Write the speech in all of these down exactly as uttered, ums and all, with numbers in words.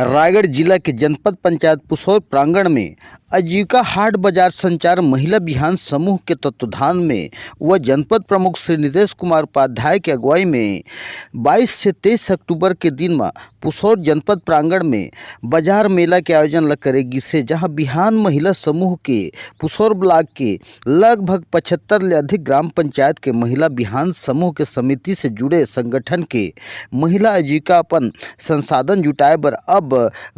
रायगढ़ जिला के जनपद पंचायत पुसौर प्रांगण में आजीविका हाट बाजार संचार महिला बिहान समूह के तत्वाधान में व जनपद प्रमुख श्री नितेश कुमार उपाध्याय के अगुवाई में बाईस से तेईस अक्टूबर के दिन म पुसौर जनपद प्रांगण में बाजार मेला के आयोजन ल करे गिस हे, जहां बिहान महिला समूह के पुसौर ब्लॉक के लगभग पचहत्तर ले अधिक ग्राम पंचायत के महिला बिहान समूह के समिति से जुड़े संगठन के महिला आजीविका अपन संसाधन जुटाए बर अब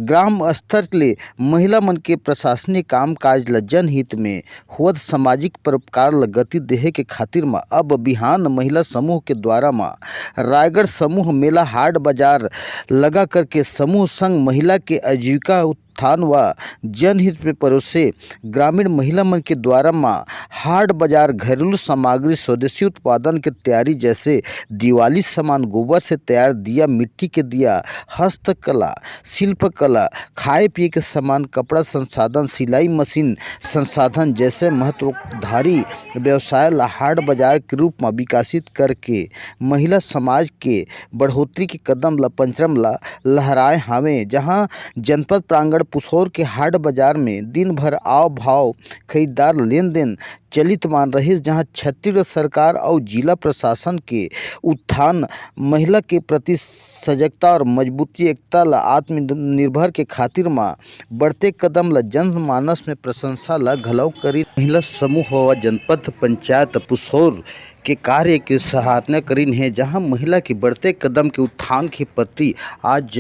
ग्राम स्तर ले महिला मन के प्रशासनिक काम काज ल जनहित में होवत सामाजिक परोपकार ल गति देहे के खातिर म अब बिहान महिला समूह के द्वारा म रायगढ़ समूह मेला हाट बाजार लगा करके समूह संग महिला के आजीविका उत्थान व जनहित में परोसे ग्रामीण महिला मन के द्वारा म हाट बाजार घरेलू सामग्री स्वदेशी उत्पादन के तैयारी जैसे दिवाली सामान, गोबर से तैयार दिया, मिट्टी के दिया, हस्तकला, शिल्पकला, खाए पिए के सामान, कपड़ा संसाधन, सिलाई मशीन संसाधन जैसे महत्वधारी व्यवसाय ला हाट बाजार के रूप म विकसित करके महिला समाज के बढ़ोतरी के कदम ला पंचरम ला लहराए हावे, जहां जनपद प्रांगण पुसौर के हाट बाजार में दिन भर आव भाव खरीदार लेन देन चलित मान रहिस, जहां छत्तीसगढ़ सरकार अउ जिला प्रशासन के उत्थान, महिला के प्रति सजगता और मजबूती, एकता ला आत्मनिर्भर के खातिर म बढ़ते कदम ला जनमानस में प्रशंसा ला घलव करिन। महिला समूह व जनपद पंचायत पुसौर के कार्य के सराहना करिन हे, जहां महिला के बढ़ते कदम के उत्थान के प्रति आज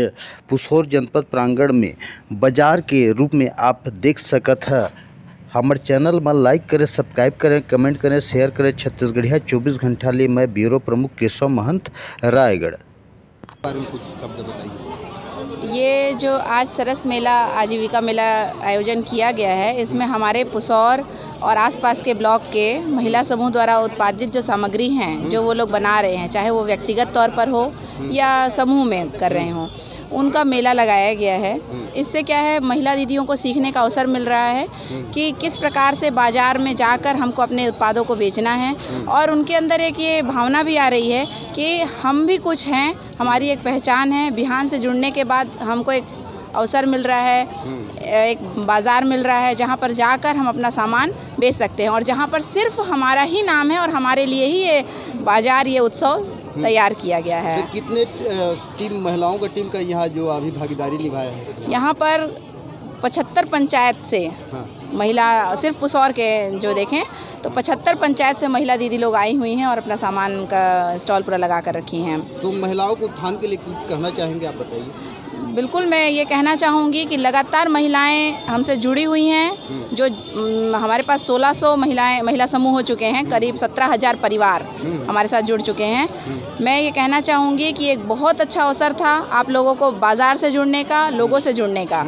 पुसौर जनपद प्रांगण में बाजार के रूप में आप देख सकत ह। हमर चैनल म लाइक करें, सब्सक्राइब करें, कमेंट करें, शेयर करें। छत्तीसगढ़िया चौबीस घंटा ले मैं ब्यूरो प्रमुख केशव महंत, रायगढ़। बारे में कुछ शब्द बताइए। ये जो आज सरस मेला, आजीविका मेला आयोजन किया गया है, इसमें हमारे पुसौर और आसपास के ब्लॉक के महिला समूह द्वारा उत्पादित जो सामग्री हैं, जो वो लोग बना रहे हैं, चाहे वो व्यक्तिगत तौर पर हो या समूह में कर रहे हों, उनका मेला लगाया गया है। इससे क्या है, महिला दीदियों को सीखने का अवसर मिल रहा है कि किस प्रकार से बाजार में जाकर हमको अपने उत्पादों को बेचना है, और उनके अंदर एक ये भावना भी आ रही है कि हम भी कुछ हैं, हमारी एक पहचान है। बिहान से जुड़ने के बाद हमको एक अवसर मिल रहा है, एक बाजार मिल रहा है, जहाँ पर जाकर हम अपना सामान बेच सकते हैं और जहाँ पर सिर्फ हमारा ही नाम है और हमारे लिए ही ये बाजार, ये उत्सव तैयार किया गया है। तो कितने, अ, टीम, महिलाओं का टीम का यहाँ जो अभी भागीदारी निभाया है? यहाँ पर पचहत्तर पंचायत से हाँ। महिला, सिर्फ पुसौर के जो देखें तो पचहत्तर पंचायत से महिला दीदी लोग आई हुई हैं और अपना सामान का स्टॉल पूरा लगा कर रखी हैं। तो महिलाओं को उत्थान के लिए कुछ कहना चाहेंगे आप, बताइए। बिल्कुल, मैं ये कहना चाहूँगी कि लगातार महिलाएं हमसे जुड़ी हुई हैं। जो, उम, हमारे पास सोलह सौ महिलाएं, महिला समूह हो चुके हैं, करीब सत्रह हज़ार परिवार हमारे साथ जुड़ चुके हैं। मैं ये कहना चाहूँगी कि एक बहुत अच्छा अवसर था आप लोगों को बाज़ार से जुड़ने का, लोगों से जुड़ने का।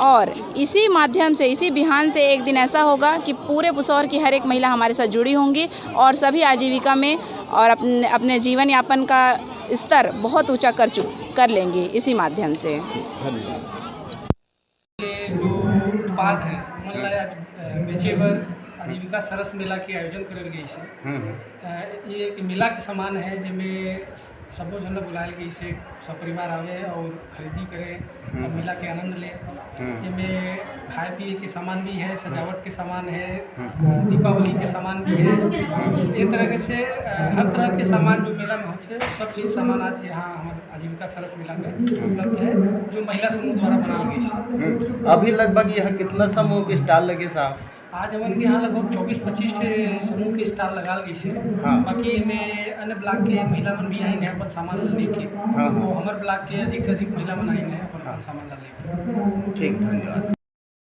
और इसी माध्यम से, इसी बिहान से एक दिन ऐसा होगा कि पूरे पुसौर की हर एक महिला हमारे साथ जुड़ी होंगी और सभी आजीविका में और अपने, अपने जीवन यापन का स्तर बहुत ऊंचा कर चुक, कर लेंगी इसी माध्यम से। धन्यवाद। ये जो उत्पाद है, ओमन ला आज, अ, बेचे बर आजीविका सरस मेला के आयोजन करल गइस हे। हम्म, हम्म। अ, ये एक मेला के समान है, जेमे सबो झन ला बुलायल गइस हे, सपरिवार आवे और खरीदी करे, हम्म। और मेला के आनंद ले। हम्म। जेमे खाए पिए के सामान भी है, सजावट के सामान है, हम्म। अ, दीपावली के सामान भी है। ये तरह के से, अ, हर तरह के सामान जो मेला में होथे, वो सब चीज सामान आज यहाँ हमर आजीविका सरस मेला में उपलब्ध है, जो महिला समूह द्वारा बनाल गइस हे। हम्म। अभी लगभग यहाँ कितना समूह के स्टॉल लगे साहब? आज हमन के यहाँ लगभग चौबीस पच्चीस ठे समूह के स्टॉल लगाल गइस हे। हाँ। बाकी एमे अन्य ब्लॉक के महिला मन भी आइन हे अपन सामान ला लेके। हाँ, हाँ। तो हमर ब्लॉक के अधिक से अधिक महिला मन आइन हे अपन, हाँ। अपन सामान ला लेके। ठीक, धन्यवाद।